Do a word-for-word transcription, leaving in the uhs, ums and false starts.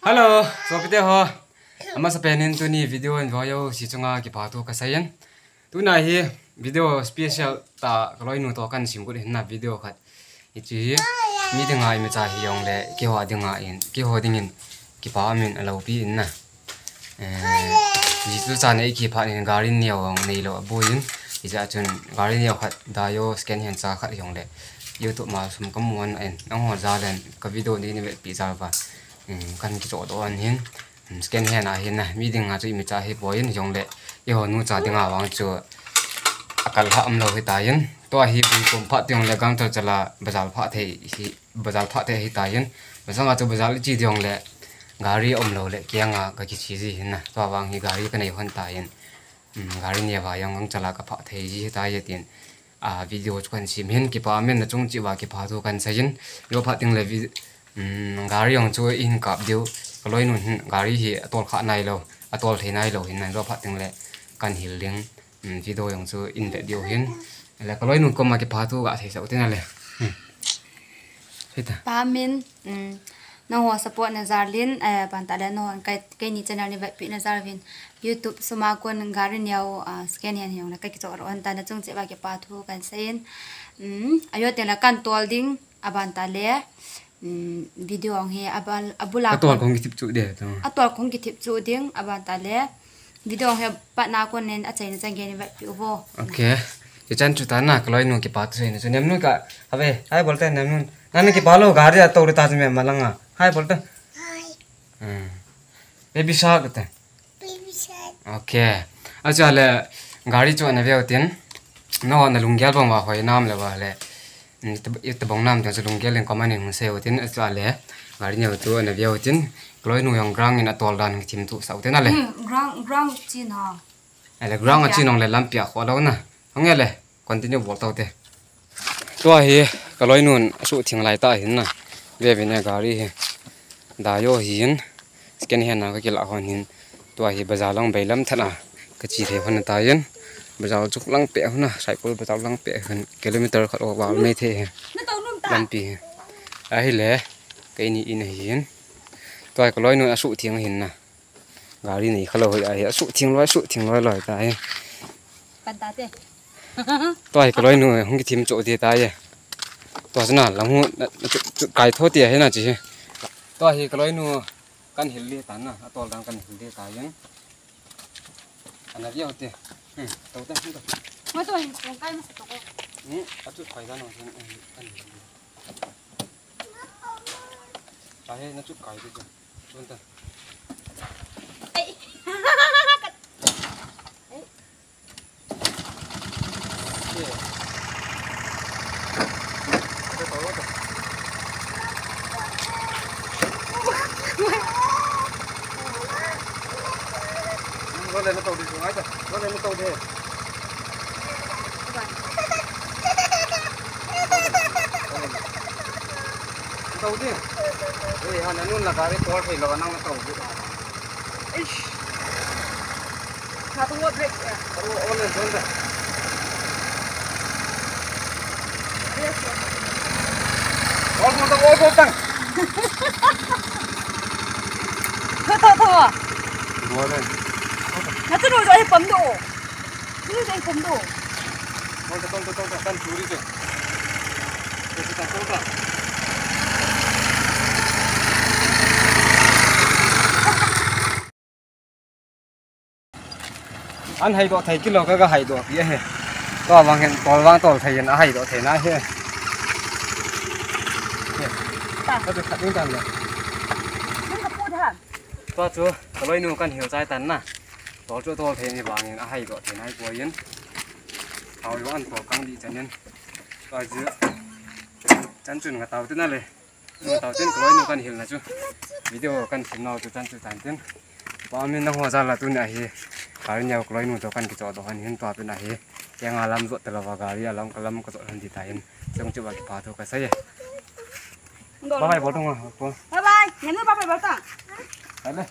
Hello, sopite ho. Amasapen in tuni video in voi jouse chunga kipathu kaseiyin. Tuna hi video special tah kaloinu toh kahin semkit ahin na video khat. Hiche hi mi dinga imacha hijongle keiho dinga in, keiho dingin kipa umin alopi in na. Eh, jitu chan eiki phat in gari neo neilou aboi in. Hijeh chun gari neo khat Dayo second hand cha khat hijongle YouTube ma sum kamu in, nangho jal in ka video ni ni vetpi jal uva. Kahin kichoh doh in hin. Second hand ahin na, mi dinga chu imacha hipoi in, jongle, eiho nucha dinga vang chu akal ha umlou hitan. Tua hi bui kom phat jongle gangchal chala bazar phat thei hi, bazar phat thei hitan. Masanga chu bazar iche jongle gari umlou le kianga kakiche ji hin na. Tua vang hi gari kanei hon tan. Gari neo va jong gangchal a kaphat thei ji hitai tin. A video chu kahin sem hin kipa umin nachung cheh uva kipathu kahin seiyin. Joh phat tengle vi-, um, gari jong chu ihin kap diu. Kaloinun hin gari hi atol kha nailou, atol thei nailou hin na joh phat tengle kahin hil ding. Um, video jong chu ihin vet diu hin. Le kaloinu koma kipathu gasei sah ute na le. Hmm. Hita. Pa min, um, nangho support na jal in, eh, bantah le nangho kei, keini channel ni vetpi na jal uvin. YouTube suma kon gari neo, ah, second hand hijongle kakichoh doh hon tan nachung cheh uva kipathu kahin seiyin. Um, ajoh tengle kahin tol ding, abantah le, um, video hung hi abal, abula atol kon kithip chu de to. Atol kon kithip chu ding, abantah le, video hung hi patna kon in achaina chan gei ni vetpi uvo. Okay. Hichan chu tan na, kaloinu kipathu seina chu nem nu ka, ave, hi bol te nem nu. Nana kipa lou, gari atol ta chu me malanga. Hi bol te. Hi. Hmm. Baby shark te. Baby shark. Okay. Acha le gari chu ana veu tin. No na lunggel bang uva hoi nam le uva le. Ita, ita bang nam tin chu lunggel in comment in hung seiyu tin acha le. Gari neo chu ana veu tin. Kaloinu jong ground in atol dan kithim tu sah ute na le. Hmm, ground, ground chin ha. Ale ground a chin jongle lampi a kho lou na. Hung e le. Continue bol tau te. Tua hi kaloinun asuhtheng lai tah hin na. Ve vin e gari hi. Dayo hin. Second hand a kakilah hon hin. Tua hi bazar lang beilam than a kache thei hon ahitan. Bazar chu lang peh hon a, Saikul bazar lang peh hon kilometer khat over mai thei hi. Lampi hi. Ahile, keini in ahin. Tua hi kaloinun asuhtheng ahin na. Gari nei khalou hoi ahi, asuhtheng loi, asuhtheng loi loi ta hi. Pan ta te. Tua hi kaloinu hung kithim choh ti ta hi. Tua chu na lang hu, na, na chu, chu kai tho ti ahi na chi hi. Tua hi kaloinu kahin hil le tan na, atol dan kahin hil le ta hi. Ana veu te. Hmm, to ta, to. Ma to hin kong kai ma sa to ko. Hmm, achu kai dan no hin, hmm, kahin hil le. Tahe na chu kai de chu. Chun ta. Ei. Ei. Ye. Ate to, ate. Lo le na to de chu ngai ta. Lo le na to de. Tau di. Ui, ha, nanun la gari tol thei lou, nang na tau di. Ish. Na tu ngot brake ya. Aru, on and on da. Yes, yes. All go tang, all go tang. Tho, tho, tho. Go le. Na tu nu jo hi pam do. Ini dai pum do. Tol ta, tol ta, tol ta, tan churi chu. Tol ta, tol ta. An haidoh thei kit lou ka, ka haidoh pi ahi. Tua vang hin tol vang tol thei in ahaidoh thei na hi. Hi. Ta. Ka tu khat ding tan le. Nang ka pu tha. Tua chu kaloinu kahin hil chai tan na. Tol chu tol thei ni vangin ahaidoh thei nai poi in. Tau jo an tol kang di chan in. Tua chu chan chun nga tau te na le. Nga tau ten kaloinu kahin hilna chu. Video kahin sem nau chu chan chu tan ten. Pa min nangho jal a tuni ahi. Gari neo kaloinu toh kahin kichoh doh hon hin tua tuni ahi. Kenga lam jot talou va gari a lam ka lam ka jot hon ti ta in. Chung cheh uva kipathu kasei e. Bye bye bol tang a. Bye bye. Nenu bye bye bol tang. Ale.